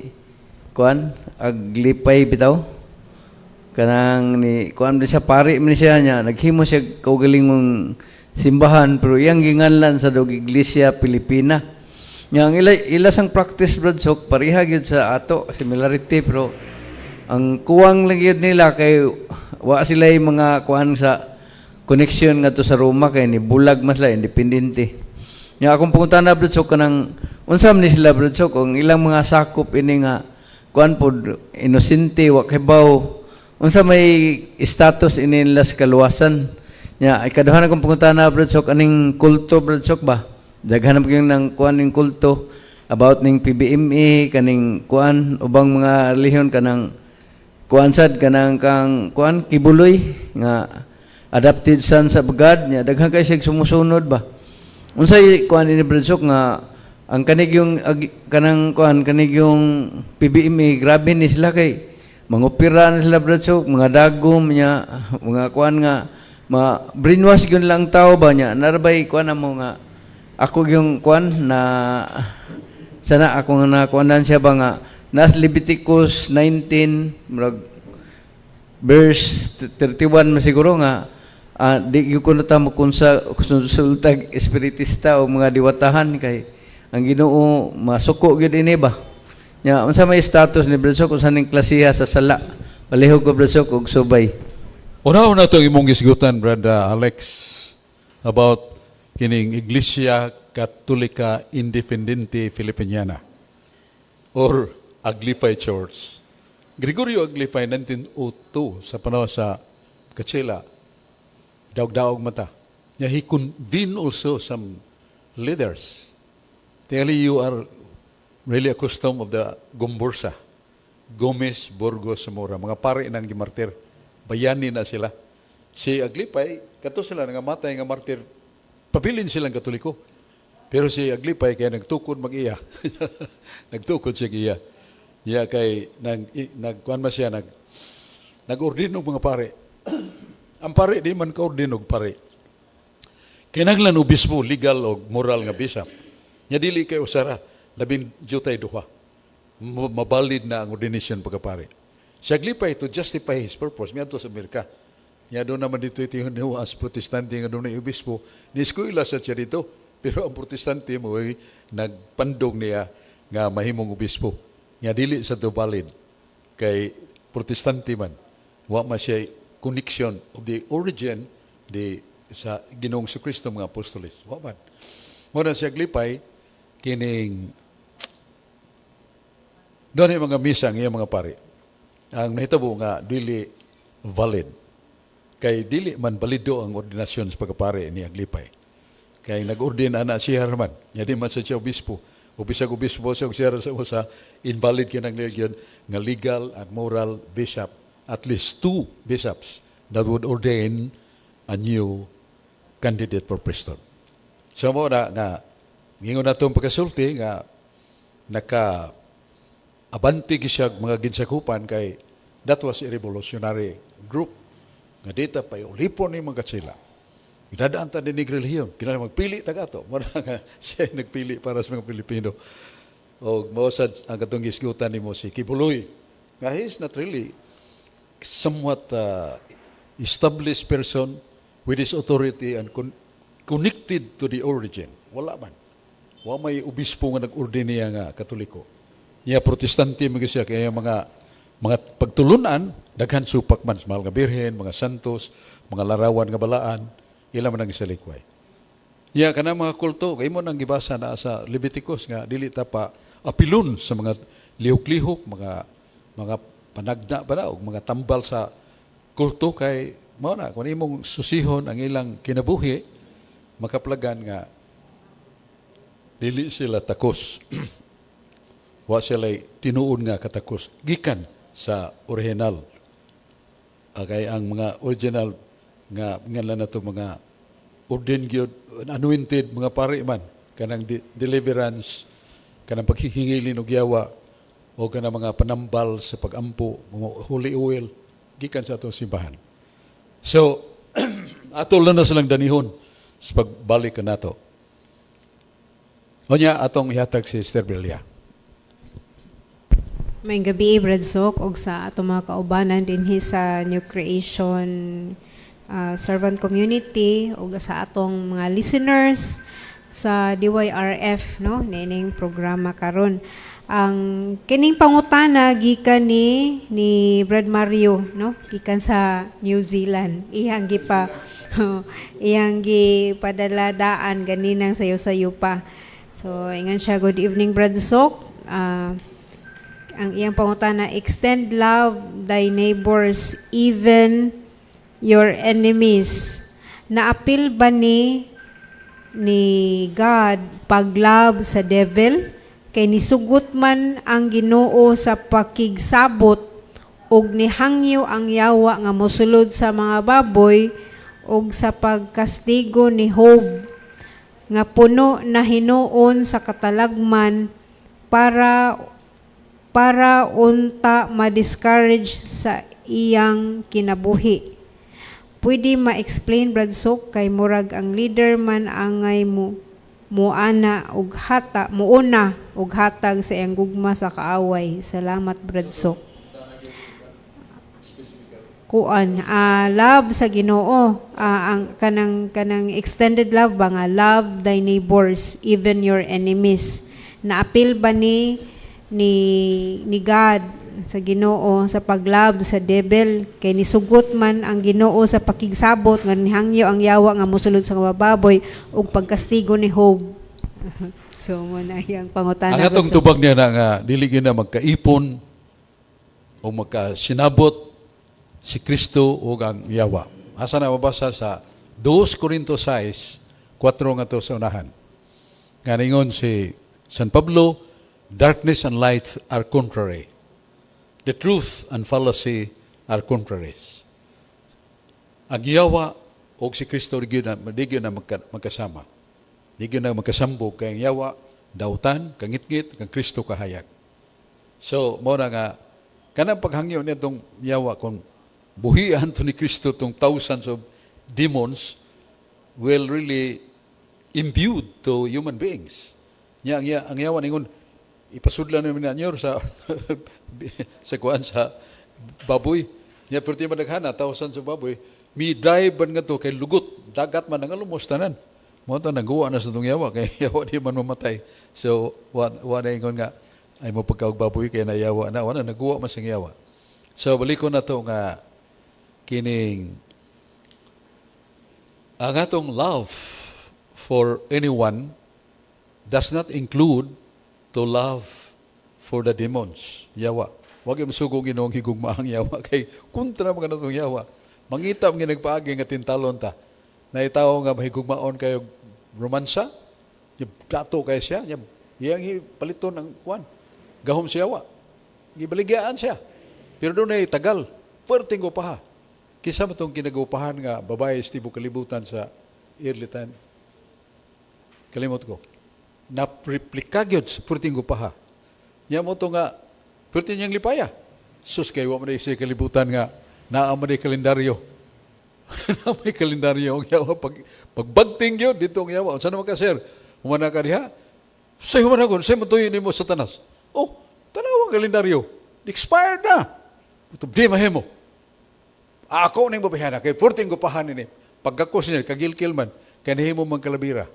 kuan Aglipay bitaw, kanang ni kuan siya, pari man siya niya, naghimo siya kaugalingong simbahan pero iyang ginganlan sa dog Iglesia Pilipina. Nya ang ila sang practice, Brad Sok, pareha gyud sa ato, similarity, pero ang kuwang lang gyud nila kay wa sila yung mga kuan sa connection ngadto sa Roma kay ni bulag man sila, independente. Nya akong pangutana, Brad Sok, kanang unsa man ni sila, Brad Sok, ang ilang mga sakop ini nga kuan pod, inosente, wa kibaw unsa may status ini nila sa kaluwasan. Nya ikaduha na kong pangutana, Brad Sok, aning kulto, Brad Sok ba, daghan na gyud ng kuan ning kulto about ning PBMA, kaning kuan ubang mga relihiyon, kanang kuan sad, kanang kang kuan Quiboloy nga adopted son sa God. Nya daghan kay siya sumusunod ba. Unsay kuan ini, Brad Sok, nga ang kanigyong kanang kuan kanigyong PBMA, grabe ni sila kay mangopera na sila, Brad Sok, mga dagom niya, mga kuan nga ma brainwash gyud lang tao ba. Niya narbay kuan na mo nga ako yung kuan na sana ako nga nakuanan siya ba nga nas Leviticus 19 murag verse 31 man siguro nga di gyud ko na ta mo konsultag espiritista o mga diwatahan kay ang Ginoo masuko gyud ini ba. Nya unsa may status ni Brad Sok, unsa ning klasiha sa sala? Palihog ko, Brad Sok, og subay. Una na itong imong gisgutan, Brother Alex, about kining Iglesia Katolika Independente Filipiniana or Aglipay Church. Gregorio Aglipay, 1902, sa panahon sa Kachela, daog-daog mata. Yeah, he convened also some leaders. Tell you are really accustomed of the Gombursa. Gomez, Burgos, Zamora. Mga pare ng gimartir. Bayani na sila. Si Aglipay, kato sila nga matay nga martir, pabilin silang Katoliko. Pero si Aglipay kaya nagtukod mag-iya. Nagtukod siya iya. Ya kay nag kuan man siya, nag-ordin og mga pare. Ang pare di man ka-ordin og pare. Kinahanglan obispo, legal o moral nga bishop. Nya dili kay usara, labing jutay duha. Mabalid na ang ordination pagkapare. Si Aglipay, to justify his purpose, miadto sa Amerika. Nya doon naman dito ito as Protestante nga doon na obispo, ni eskwela sa siya dito. Pero ang Protestante mo ay nagpandong niya nga mahimong obispo. Nya dili sa to valid kay Protestante man. Wa man siya connection of the origin di sa Ginoong Kristo, mga apostoles. Wa man. Mo na siya Aglipay kining doon yung mga misa ang iyang mga pari. Ang nahitabo nga dili valid. Kay dili man balido ang ordinasyon sa pagkapare ni Aglipay. Kay nag-ordin ana siya man. Nya di man sa siya obispo. O bisag obispo siya siya sa usa, invalid kinang yun nga legal and moral bishop. At least two bishops that would ordain a new candidate for priesthood. So mo na nga ngingon natong pagkasulti nga naka abante gyud siya mga ginsakupan kay that was a revolutionary group nga dita pa ulipon ni mga sila. Gidadaan ta din ni relihiyon. Kinahanglan magpili ta ato. Mo na nga siya ay nagpili para sa mga Pilipino. O mao sad ang katong gisgutan nimo si Quiboloy. Nga he is not really somewhat established person with his authority and connected to the origin. Wala man. Wa may obispo nga nag-ordin niya nga Katoliko. Niya Protestante mga siya kaya mga pagtulunan daghan supak man sa mahal nga Birhen, mga santos, mga larawan nga balaan, ila man ang isalikway. Ya kana mga kulto kay mo nang gibasa na sa Leviticus nga dili ta pa apilon sa mga lihok-lihok, mga panagna ba na, og mga tambal sa kulto kay mao na kung imong susihon ang ilang kinabuhi, makaplagan nga dili sila takos. Wa sila tinuod nga katakos gikan sa original. Kay ang mga original nga nga na to mga ordained gyud, anointed mga pari man kanang deliverance, kanang paghihingilin og yawa o kanang mga panambal sa pagampo, mga holy oil gikan sa atong simbahan. So ato lang na silang danihon sa pagbalik kanato. Unya atong ihatag si Sister Belia. Maayong gabi, Brad Sok, og sa atong mga kaubanan dinhi sa New Creation Servant Community ug sa atong mga listeners sa DYRF, no, niining programa karon. Ang kining pangutana gikan ni Brad Mario, no, gikan sa New Zealand. Iyang gipadala daan ganinang sayo-sayo pa. So ingon siya, "Good evening, Brad Sok." Ang iyang pangutana, "Extend love thy neighbors, even your enemies. Naapil ba ni God pag-love sa devil? Kay nisugot man ang Ginoo sa pakigsabot ug nihangyo ang yawa nga mosulod sa mga baboy ug sa pagkastigo ni Job nga puno na hinuon sa katalagman para unta ma-discourage sa iyang kinabuhi. Pwede ma-explain, Brad Sok, kay murag ang leader man angay mo muana og hata muuna og hatag sa iyang gugma sa kaaway. Salamat, Brad Sok." Kuan, love sa Ginoo, ang kanang extended love ba nga love thy neighbors, even your enemies, naapil ba ni God? sa Ginoo sa pag-love sa devil kay nisugot man ang Ginoo sa pakigsabot nga nihangyo ang yawa nga mosulod sa mga baboy ug pagkastigo ni Job. So mao na iyang pangutana. Ang atong Brad Sok. Tubag niya na nga dili gyud na magkaipon o magkasinabot si Kristo ug ang yawa. Asa na mabasa? Sa 2 Corinto 6, 4 nga to sa unahan. Nga ningon si San Pablo, "Darkness and light are contrary. The truth and fallacy are contraries." Ang yawa o si Kristo di gyud na magkasama. Di gyud na magkasambog kay ang yawa dautan, kangitngit, kang Kristo kahayag. So, mao na nga kanang paghangyo niya tong yawa kung buhian to ni Kristo tong thousands of demons will really imbued to human beings. Nya ang yawa ningon ipasudlan namin na nyor sa kuan sa baboy. Nya perti madaghana thousands of baboy mi drive ban nga to kay lugot dagat man ang alumos tanan. Mao to nagawa na sa tong yawa kay yawa di man mamatay. So wa na ingon nga ay mo pagkaog baboy kay nayawa na, wala nagawa man sang yawa. So balikon na to nga kining ang atong love for anyone does not include to love for the demons. Yawa. Wag yung sugo Ginoong higugma ang yawa kay kontra mga natong yawa. Mangita mga nagpaagi nga tintalon ta. Na itawo nga mahigugmaon kayo romansa, yung dato kay siya, yung iyang paliton ang kuan. Gahom siya yawa. Gibaligyaan siya. Pero doon ay tagal. Fuerteng gupaha. Kinsa man tong kinagupahan nga babae sa tibok kalibutan sa early time? Kalimot ko. Napreplika gyud sa fuerteng gupaha. Nya mao to nga fuerte niyang lipaya. Sus, kay wa man sa kalibutan nga naa man day kalendaryo. Naa may kalendaryo ang yawa pag pagbagting gyud dito ang yawa. Unsa naman ka, sir? Humana ka diha? Say humana ko, say motuyo nimo Satanas. Oh, tanaw ang kalendaryo. Expired na. Ito, di mahimo. Ako ning babahana kay fuerteng gupahan ini. Pagkakos niya kagilkil man kanihimo man kalabira.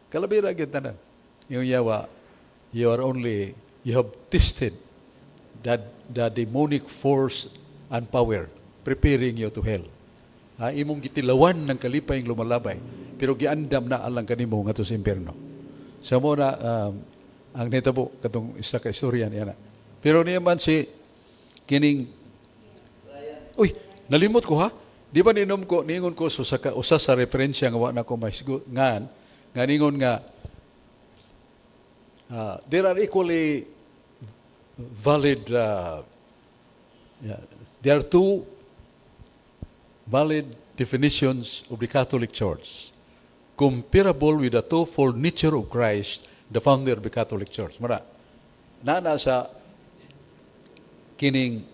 Kalabira gyud tanan. Yung yawa, you are only you have tested that the demonic force and power preparing you to hell. Ha, imong gitilawan ng kalipay lumalabay, pero giandam na alang kanimo ngadto sa impierno. So mao na ang nitabo katong isa ka istorya niya na. Pero niya man si kining. Uy, nalimot ko ha. Di ba ninom ko, niingon ko so sa usa sa referensya nga wa na ko mahisgot ngan nga ningon nga there are equally valid yeah, there are two valid definitions of the Catholic Church comparable with the twofold nature of Christ, the founder of the Catholic Church. Mara, naa sa kining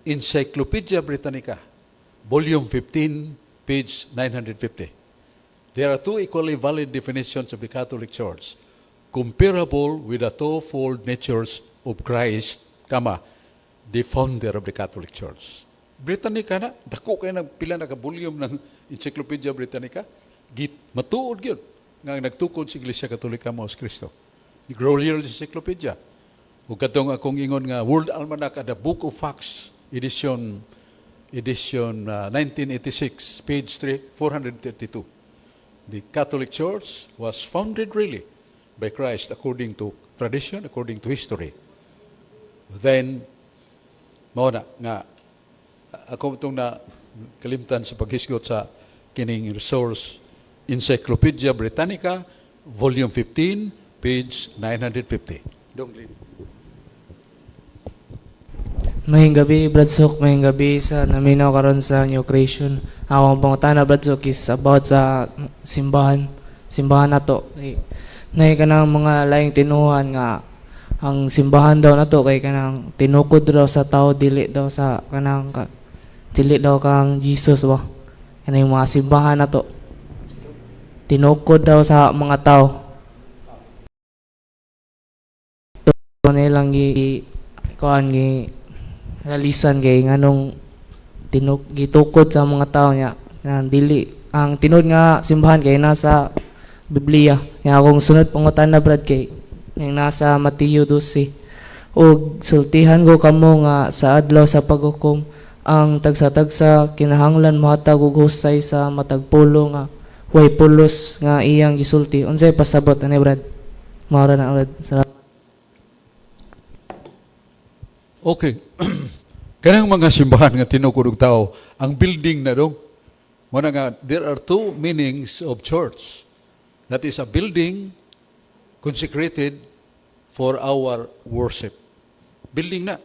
Encyclopedia Britannica, Volume 15, page 950. There are two equally valid definitions of the Catholic Church, comparable with the twofold natures of Christ, comma, the founder of the Catholic Church. Britannica na, dako kay ng pila na ka volume ng Encyclopedia Britannica, git matuod gyud nga ang nagtukod sa Iglesia Katolika mao si Kristo. The Grolier Encyclopedia. Ug katong akong ingon nga World Almanac and the Book of Facts edition 1986, page 3, 432. The Catholic Church was founded really by Christ according to tradition, according to history. Then, mao na nga ako itong na kalimtan sa paghisgot sa kining resource, Encyclopedia Britannica, Volume 15, page 950. Dong Lin. Maayong gabi, Brad Sok. Maayong gabi sa naminaw karon sa New Creation. Ako ang pangutana, Brad Sok, is about sa simbahan. Simbahan nato. Kay nay kanang mga laing tinuhan nga ang simbahan daw nato kay kanang tinukod daw sa tao, dili daw sa kanang ka, dili daw kang Jesus ba. Kanang mga simbahan nato. Tinukod daw sa mga tao. Ito nilang gi kuan gi ralisan kay nganong tinuk gitukod sa mga tao niya na dili ang tinuod nga simbahan kay nasa Biblia. Nga akong sunod pangutana, Brad, kay yung nasa Mateo 12 Ug sultihan ko kamo nga sa adlaw sa paghukom ang tagsa-tagsa kinahanglan mohatag og husay sa matag pulo nga way pulos nga iyang gisulti. Unsay pasabot ani, Brad? Mao ra na, Brad. Salamat. Okay. Kanang mga simbahan nga tinukod og tao, ang building na dong. Mao na nga there are two meanings of church. That is a building consecrated for our worship. Building na.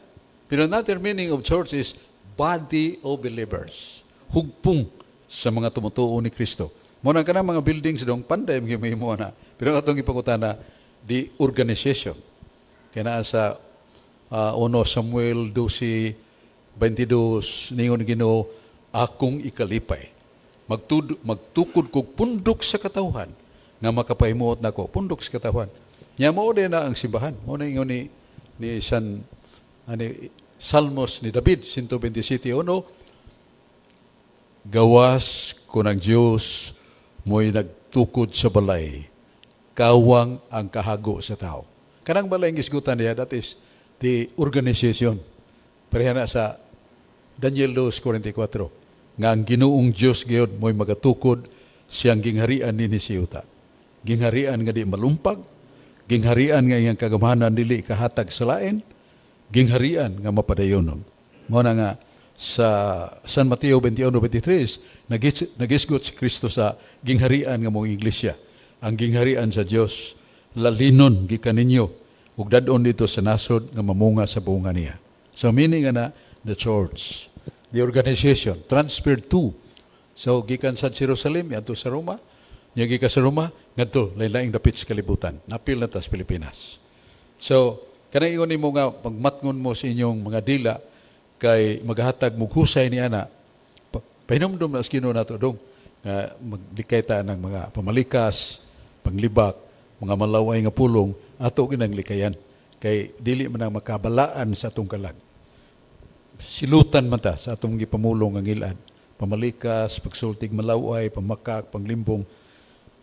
Pero another meaning of church is body of believers. Hugpong sa mga tumutuo ni Kristo. Mao na kanang mga buildings dong panday gyud mahimo na. Pero atong ipangutana, the organization. Kaya naa sa 1 Samuel 12:22, ningon Ginoo, "Akong ikalipay. Magtukod kog pundok sa katawhan nga makapahimuot nako, pundok sa katawhan." Nya mao din na ang simbahan. Mao na ingon ni San ani Salmos ni David 127:1, "Gawas kun ang Dios mo'y nagtukod sa balay, kawang ang kahago sa tao." Kanang balay ang gisgutan niya, that is the organization. Pareha na sa Daniel 2:44, nga ang Ginoong Dios gyud mo'y magatukod siyang gingharian dinhi sa yuta. Gingharian nga di malumpag, gingharian nga iyang kagamhanan dili kahatag sa lain, gingharian nga mapadayonon. Mao na nga sa San Mateo 21:23, nagisgot si Kristo sa gingharian nga mong iglesia. Ang gingharian sa Dios lalinon gikan ninyo ug dad-on dito sa nasod nga mamunga sa bunga niya. So meaning nga na the church, the organization transferred to. So gikan sa Jerusalem adto sa Roma, nya gikan sa Roma ngadto lain-laing dapit sa kalibutan. Napil na ta sa Pilipinas. So kanang ingon nimo nga pagmatngon mo sa inyong mga dila kay maghatag mo husay ni ana, pahinumdum na sa Ginoo nato dong nga maglikay ta ng mga pamalikas, panglibak, mga malaway nga pulong ato ginang likayan kay dili man ang makabalaan sa atong kalag. Silutan man ta sa atong gipamulong ang ngilad. Pamalikas, pagsultig malaway, pamakak, panglimbong.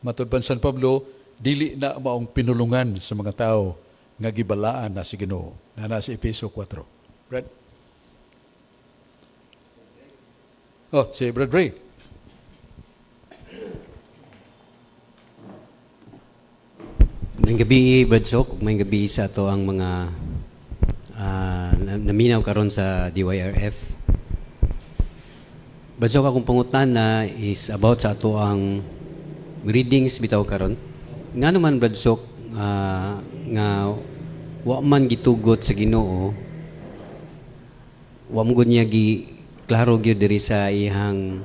Matud pa San Pablo, dili na maong pinulungan sa mga tao nga gibalaan na si Ginoo. Na nasa Efeso 4. Brad? Oh, si Brad Ray. Maayong gabi, Brad Sok, ug maayong gabi sa ato ang mga naminaw karon sa DYRF. Brad Sok, akong pangutana is about sa ato ang readings bitaw karon. Nga naman, Brad Sok, nga wa man gitugot sa Ginoo, wa mo gud niya gi klaro gyud diri sa iyang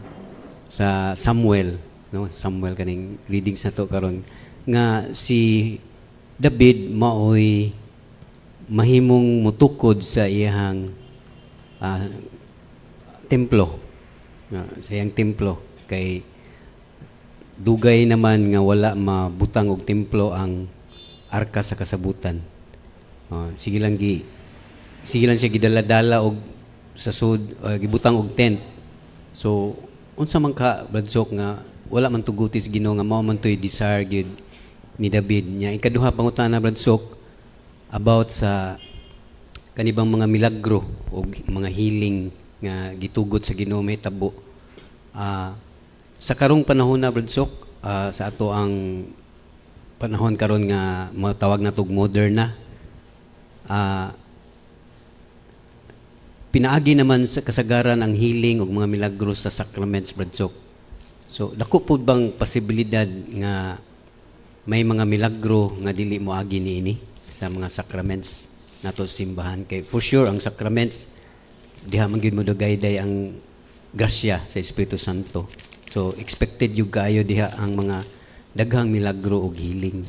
sa Samuel, no? Samuel kaning readings nato karon nga si David maoy mahimong mutukod sa iyang templo. Nga, sa iyang templo kay dugay naman nga wala mabutang og templo ang arka sa kasabutan. Oh, sige lang siya gidala-dala og sa sud, gibutang og tent. So unsa man ka, Brad Sok, nga wala man tuguti sa Ginoo nga mao man to'y desire gyud ni David nya? Ikaduha pangutana, Brad Sok, about sa kanibang mga milagro o mga healing nga gitugot sa Ginoo mahitabo. Sa karong panahon na, Brad Sok, sa ato ang panahon karon nga matawag na tog modern na, pinaagi naman sa kasagaran ang healing ug mga milagro sa sacraments, Brad Sok. So dako pud bang posibilidad nga may mga milagro nga dili mo agi niini sa mga sacraments nato sa simbahan? Kay for sure ang sacraments diha man gyud mo dugay ang grasya sa Espiritu Santo. So expected gyud kaayo diha ang mga daghang milagro ug healing.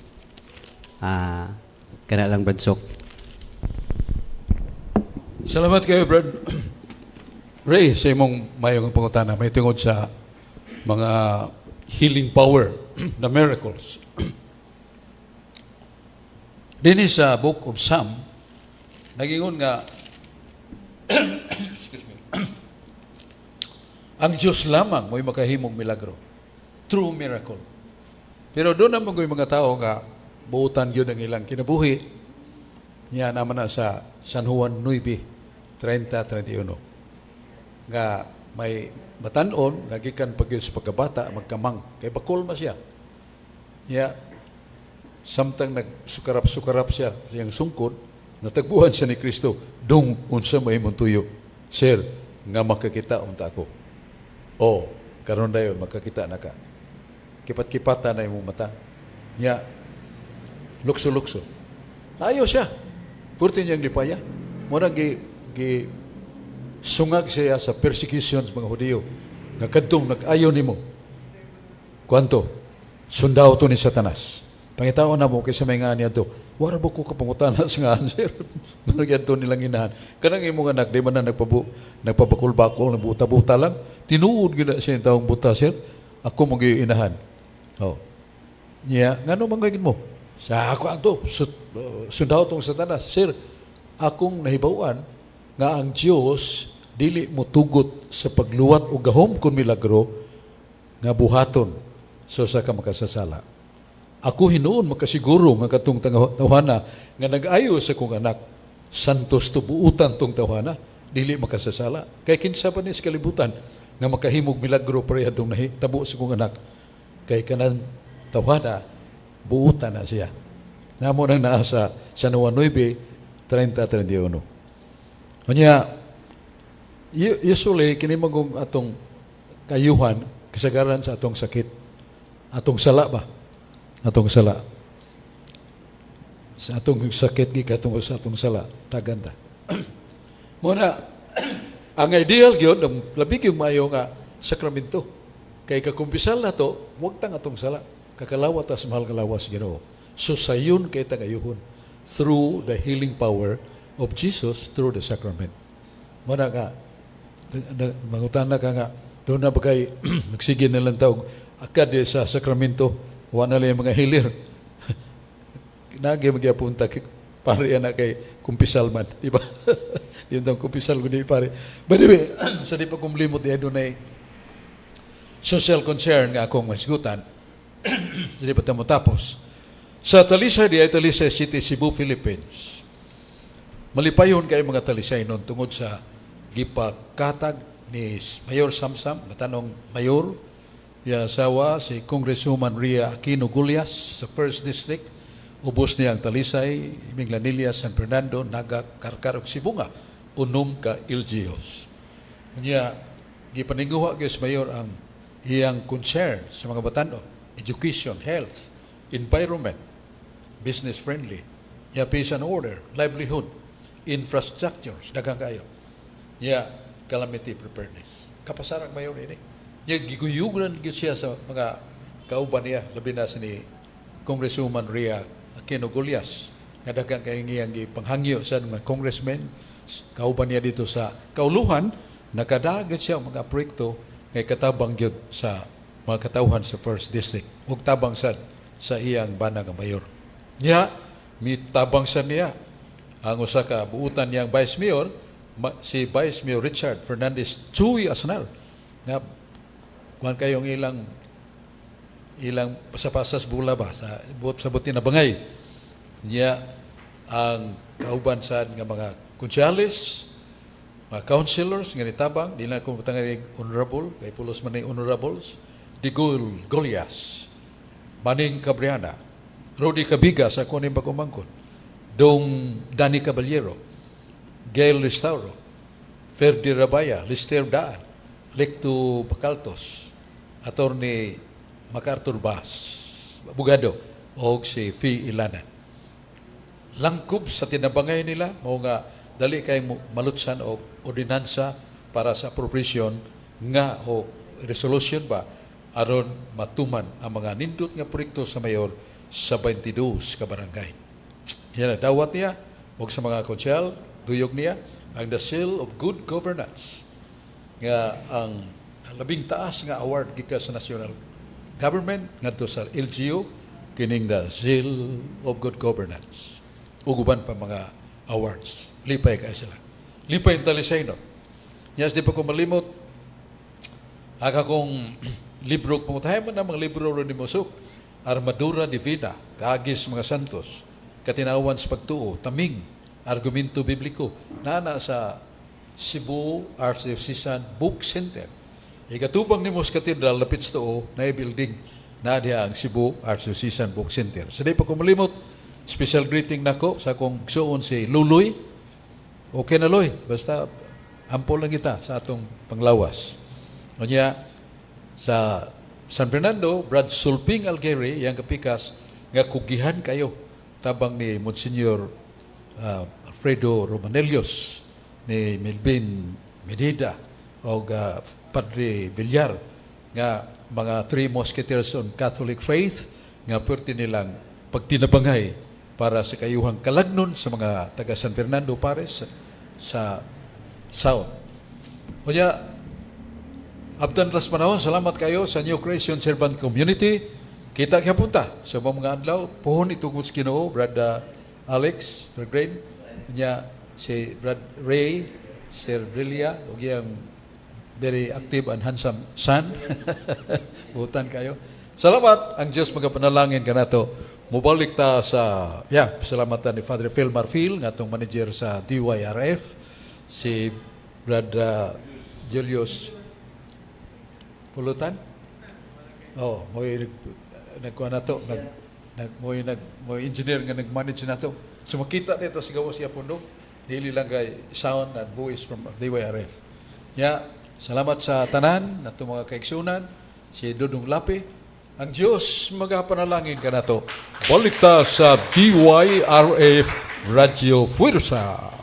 Kana lang, Brad Sok. Salamat kayo, Brad Ray, sa imong mayong pangutana. May tungod sa mga healing power, the miracles. Dini sa Book of Psalm, nagingon nga, excuse me, ang Diyos lamang mo'y makahimong milagro. True miracle. Pero doon naman ko'y mga tao nga buutan yun ang ilang kinabuhi. Niya naman na sa San Juan 9:30-31. Nga may batan-on nga gikan pa gyud sa pagkabata magkamang kay bakol man siya. Niya samtang nagsukarap-sukarap siya siyang sungkod, natagbuhan siya ni Kristo, "Dong, unsa may imong tuyo?" "Sir, nga makakita unta ako." "O, karon dayon makakita na ka. Kipat-kipata na imong mata." Niya lukso-lukso. Naayo siya. Purti niyang lipaya. Muna gi sungag siya sa persecutions mga Hudiyo. Nga kadtong nag-ayo nimo. Kwanto? Sundao to ni Satanas. Pangitaon na mo kaysa may nga niya to. Wara ba ko kapangutana sa nga, sir? Mga to nilang inahan. Kanang imong anak, di man na nagpabakol-bakol, nagbuta-buta lang. Tinuod gyud na siya yung taong buta, sir. Ako mo inahan. Oh. Niya, ngano man gayud mo? Sa ako ang to, sundao tong Satanas. Sir, akong nahibawan nga ang Dios dili mo tugot sa pagluwat o gahom kun milagro nga buhaton sa usa ka makasasala. Ako hinuon makasiguro nga katong tawhana nga nag-ayo sa kong anak, santos tubuutan tong tawhana, dili makasasala. Kay kinsa pa ni sa kalibutan nga makahimog milagro pareha tong nahitabo sa kong anak? Kay kanan tawhana buutan na siya. Namo nang naa sa San Juan 9:30-31. Unya, usually, kini magong atong kayuhan, kasagaran sa atong sakit, atong sala ba? Atong sala. Sa atong sakit gikan sa atong sala, taganda. Muna, ang ideal gyud, ang labi gyud maayo nga sakramento. Kay kakumpisal na to, wag tang atong sala. Kakalawat tas mahal nga lawas Ginoo. So sayon kay tagayuhon through the healing power of Jesus through the sacrament. Muna nga, mangutana ka nga, doon na ba kay nagsige na lang tawag, akad eh sa sakramento, wa na lang yung mga healer. Nagi magyapon ta pare na kay kumpisal man, di ba? Di tang kumpisal kundi pare. By the way, sa di pa kumlimot di doon social concern nga akong masigutan, sa di pa ta tapos. Sa Talisay di ay Talisay City, Cebu, Philippines. Malipayon kay mga Talisay nun tungod sa gipakatag ni Mayor Samsam, matanong Mayor, iya asawa si Congresswoman Ria Aquino Gullas sa First District. Ubos niya ang Talisay, Minglanilla, San Fernando, Naga, Carcar ug Sibonga, 6 ka LGUs. Niya gipaninguha gyud sa Mayor ang iyang concern sa mga batanon, education, health, environment, business friendly, ya peace and order, livelihood, infrastructures, daghang kayo. Ya calamity preparedness. Kapasarang Mayor ini. Ya giguyugan gyud siya sa mga kauban niya, labi na sa ni Congresswoman Ria Aquino Gullas, nga daghang kay iyang gipanghangyo sa mga congressmen, kauban niya dito sa kauluhan, nakadagat siya og mga proyekto nga katabang gyud sa mga katawhan sa First District ug tabang sad sa iyang bana nga mayor. Niya mitabang sa niya ang usa ka buutan niyang vice mayor, si Vice Mayor Richard Fernandez Chuy Asnar, nga kuan kayong ilang ilang pasapasas bula ba sa buot sa buti na bangay niya. Ang kauban sad nga mga konsyales, mga councilors nga nitabang, di na ko butangan honorable kay pulos man ni honorables, Digul Golias, Maning Cabriana, Rudy Cabigas, ako ni bagumangkon, Dong Danny Caballero, Gail Restauro, Ferdi Rabaya, Lister Daan, Lecto Bacaltos, Attorney MacArthur Bas, Bugado, o si Fi Ilanan. Langkob sa tinabangay nila, mao nga dali kay malutsan og ordinansa para sa appropriation nga o resolution ba aron matuman ang mga nindot nga proyekto sa mayor sa 22 ka barangay. Yan ang dawat niya og sa mga konsyal, duyog niya ang the Seal of Good Governance nga ang labing taas nga award gikan sa national government ngadto sa LGU, kining the Seal of Good Governance ug uban pa mga awards. Lipay kay sila. Lipay ang Talisay no. Yes, di pa ko malimot aga kong libro, pamutahay mo na mga libro ro ni Musok. Armadura Divina, Kaagis mga Santos, Katinawan sa Pagtuo, Taming. Argumento Bibliko. Nana sa Cebu Archdiocesan Book Center. Ikatubang ni Mos Cathedral, lapit sa tuo, na building na diha ang Cebu Archdiocesan Book Center. Sa di pa ko malimot, special greeting nako sa akong igsuon si Luloy. Okay na, Loy, basta ampo lang kita sa atong panglawas. Unya, sa San Fernando, Brad Sulping Algeri, yang kapikas, nga kugihan kayo tabang ni Monsignor Alfredo Romanelios, ni Melvin Medida, o Padre Villar, nga mga Three Musketeers on Catholic Faith, nga pwerte nilang pagtinabangay para sa kayuhang kalagnon sa mga taga San Fernando Pares sa South. Unya, abdan tas panahon, salamat kayo sa New Creation Servant Community. Kita gyapon ta sa mga adlaw, puhon itugod sa Ginoo, Brad Alex, Brad Graham, unya si Brad Ray, Sir Brilia, ug iyang very active and handsome son. Butan kayo. Salamat, ang Diyos magapanalangin kanato. Mubalik ta sa, yeah, salamatan ni Father Phil Marfil, nga atong manager sa DYRF, si Brad Julius Pulutan? Oh, mo'y nagkuha na to, nag nag mo'y nag mo'y engineer nga nag-manage na to. So makita nito sa gawas siya pundo. Dili lang kay sound and voice from DYRF. Ya, salamat sa tanan nato mga kaigsunan, si Dudong Lapi. Ang Diyos magapanalangin kanato. Balik ta sa DYRF Radyo Fuerza.